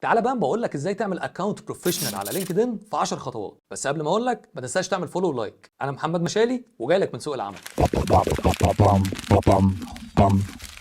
تعالى بقى بقول لك ازاي تعمل account professional على LinkedIn في 10 خطوات. بس قبل ما اقول لك، ما تنساش تعمل follow و like. انا محمد مشالي وجاي لك من سوق العمل.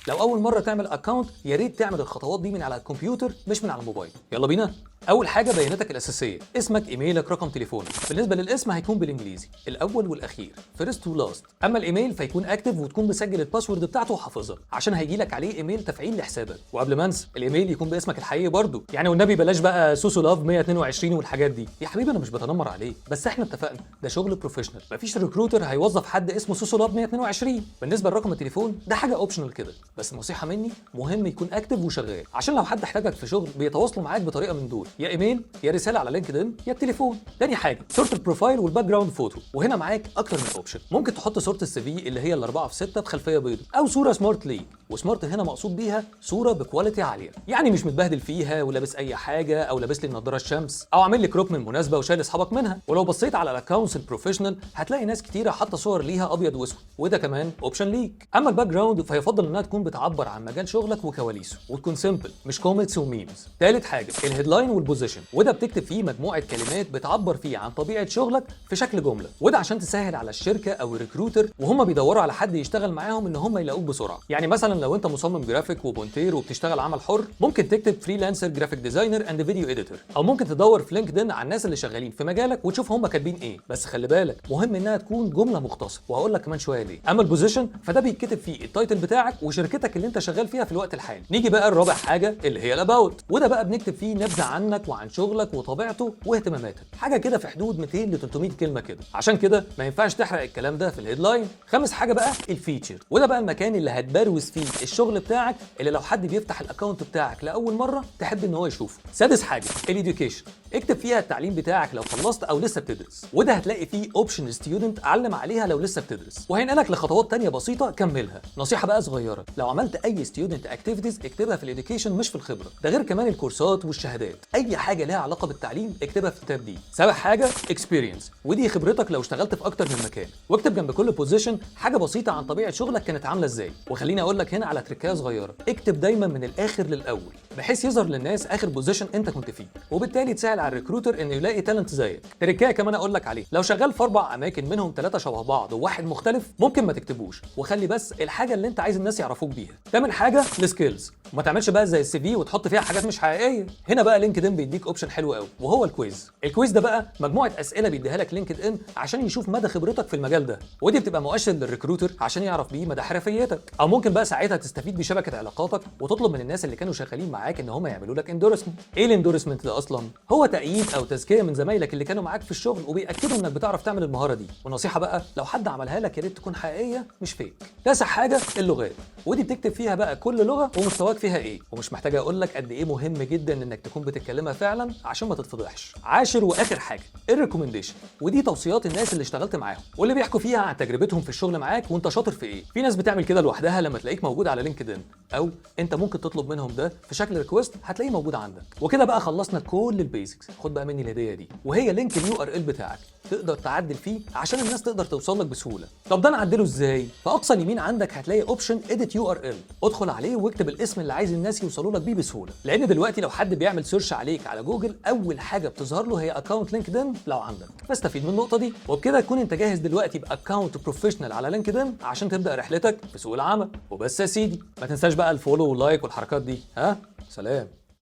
لو اول مرة تعمل account، يا ريت تعمل الخطوات دي من على الكمبيوتر مش من على الموبايل. يلا بينا. اول حاجه، بياناتك الاساسيه: اسمك، ايميلك، رقم تليفونك. بالنسبة للاسم هيكون بالانجليزي الاول والاخير، first و last. اما الايميل فيكون active وتكون مسجل ال password بتاعته وحافظها، عشان هيجي لك عليه ايميل تفعيل لحسابك. وقبل ما انسى، الايميل يكون باسمك الحقيقي برضه، يعني والنبي بلاش بقى سوسو لاف 122 والحاجات دي. يا حبيبي، انا مش بتنمر عليك، بس احنا اتفقنا ده شغل professional، مفيش recruiter هيوظف حد اسمه سوسو لاف 122. بالنسبة لرقم التليفون، ده حاجة optional كده، بس نصيحة مني، مهم يكون active وشغال، عشان لو حد احتاجك في شغل بيتواصلوا معاك بطريقة من دول: يا ايميل، يا رسالة على LinkedIn، يا التليفون. تاني حاجه، صوره ال profile وال background photo. وهنا معاك اكتر من option. ممكن تحط صوره ال CV اللي هي ال4 في 6 بخلفيه بيضاء، او صوره smart ليك. و smart هنا مقصود بيها صوره ب quality عاليه، يعني مش متبهدل فيها ولابس اي حاجه، او لابس لي النضارة الشمس، او عامل لي crop من مناسبة وشايل اصحابك منها. ولو بصيت على ال accounts ال professional هتلاقي ناس كتيرة حاطه صور ليها ابيض واسود، وده كمان option ليك. اما ال background فيفضل انها تكون بتعبر عن مجال شغلك وكواليسه، وتكون simple، مش comics و memes. تالت حاجه، ال headline وال position. وده بتكتب فيه مجموعة كلمات بتعبر فيه عن طبيعة شغلك في شكل جمله، وده عشان تسهل على الشركة او ال recruiter وهم بيدوروا على حد يشتغل معاهم ان هم يلاقوك بسرعه. يعني مثلا لو انت مصمم جرافيك ومونتير وبتشتغل عمل حر، ممكن تكتب freelancer graphic designer and video editor، او ممكن تدور في LinkedIn على الناس اللي شغالين في مجالك وتشوف هم كاتبين ايه. بس خلي بالك، مهم انها تكون جملة مختصره، وهقول لك كمان شوية ليه. اما ال position فده بيتكتب فيه ال title بتاعك وشركتك اللي انت شغال فيها في الوقت الحالي. نيجي بقى الرابع حاجة اللي هي ال about. وده بقى بنكتب فيه نبذه عنك وعن شغلك وطبيعته واهتماماتك، حاجة كده في حدود 200 ل 300 كلمة كده. عشان كده ما ينفعش تحرق الكلام ده في ال headline. خامس حاجة بقى ال feature. وده بقى المكان اللي هتبروز فيه الشغل بتاعك، اللي لو حد بيفتح ال account بتاعك لاول مرة تحب ان هو يشوفه. سادس حاجة ال education. اكتب فيها التعليم بتاعك لو خلصت او لسه بتدرس، وده هتلاقي فيه option student، علم عليها لو لسه بتدرس وهينقلك لخطوات تانية بسيطة كملها. نصيحة بقى صغيره، لو عملت اي student activities اكتبها في ال education مش في الخبره. ده غير كمان الكورسات والشهادات، اي حاجة ليها علاقة بالتعليم اكتبها في ال tab دي. سابع حاجة experience. ودي خبرتك لو اشتغلت في اكتر من مكان، واكتب جنب كل position حاجة بسيطة عن طبيعة شغلك كانت عامله ازاي. وخليني اقول لك هنا على تريكايه صغيره: اكتب دايما من الاخر للاول، بحيث يظهر للناس اخر position انت كنت فيه، وبالتالي تسهل على ال recruiter انه يلاقي talent زيك. تريكايه كمان اقول لك عليه: لو شغال في اربع اماكن منهم ثلاثة شبه بعض وواحد مختلف، ممكن ما تكتبوش، وخلي بس الحاجة اللي انت عايز الناس يعرفوك بيها. تامن حاجة ال skills. وما تعملش بقى زي ال CV وتحط فيها حاجات مش حقيقيه. هنا بقى LinkedIn بيديك option حلو قوي وهو ال quiz. ال quiz ده بقى مجموعة اسئلة بيديها لك LinkedIn عشان يشوف مدى خبرتك في المجال ده، ودي بتبقى مؤشر لل recruiter عشان يعرف بيه مدى حرفيتك. او ممكن بقى ساعتها تستفيد بشبكة علاقاتك وتطلب من الناس اللي كانوا شغالين معاك ان هم يعملوا لك endorsement. ايه ال endorsement ده اصلا؟ هو تأييد او تزكيه من زمايلك اللي كانوا معاك في الشغل وبيأكدوا انك بتعرف تعمل المهارة دي. ونصيحة بقى، لو حد عملها لك يا ريت تكون حقيقية مش fake. تاسع حاجة اللغات. ودي بتكتب فيها بقى كل لغة ومستواك فيها ايه، ومش محتاج اقول لك قد ايه مهم جدا انك تكون بتتكلمها فعلا عشان ما تتفضحش. عاشر واخر حاجة ال recommendation. ودي توصيات الناس اللي اشتغلت معاهم واللي بيحكوا فيها عن تجربتهم في الشغل معاك وانت شاطر في ايه. في ناس بتعمل كده لوحدها لما تلاقيك موجود على LinkedIn، او انت ممكن تطلب منهم ده في شكل request هتلاقيه موجود عندك. وكده بقى خلصنا كل ال basics. خد بقى مني الهدية دي، وهي link ال URL بتاعك، تقدر تعدل فيه عشان الناس تقدر توصل لك بسهوله. طب ده نعدله ازاي؟ في اقصى اليمين عندك هتلاقي option edit URL، ادخل عليه واكتب الاسم اللي عايز الناس يوصلوا لك بيه بسهوله، لان دلوقتي لو حد بيعمل search عليك على جوجل اول حاجة بتظهر له هي account LinkedIn لو عندك، فاستفيد من النقطة دي. وبكده تكون انت جاهز دلوقتي ب account professional على LinkedIn عشان تبدا رحلتك في سوق العمل. وبس يا سيدي، ما تنساش بقى ال follow وال like والحركات دي. ها، سلام.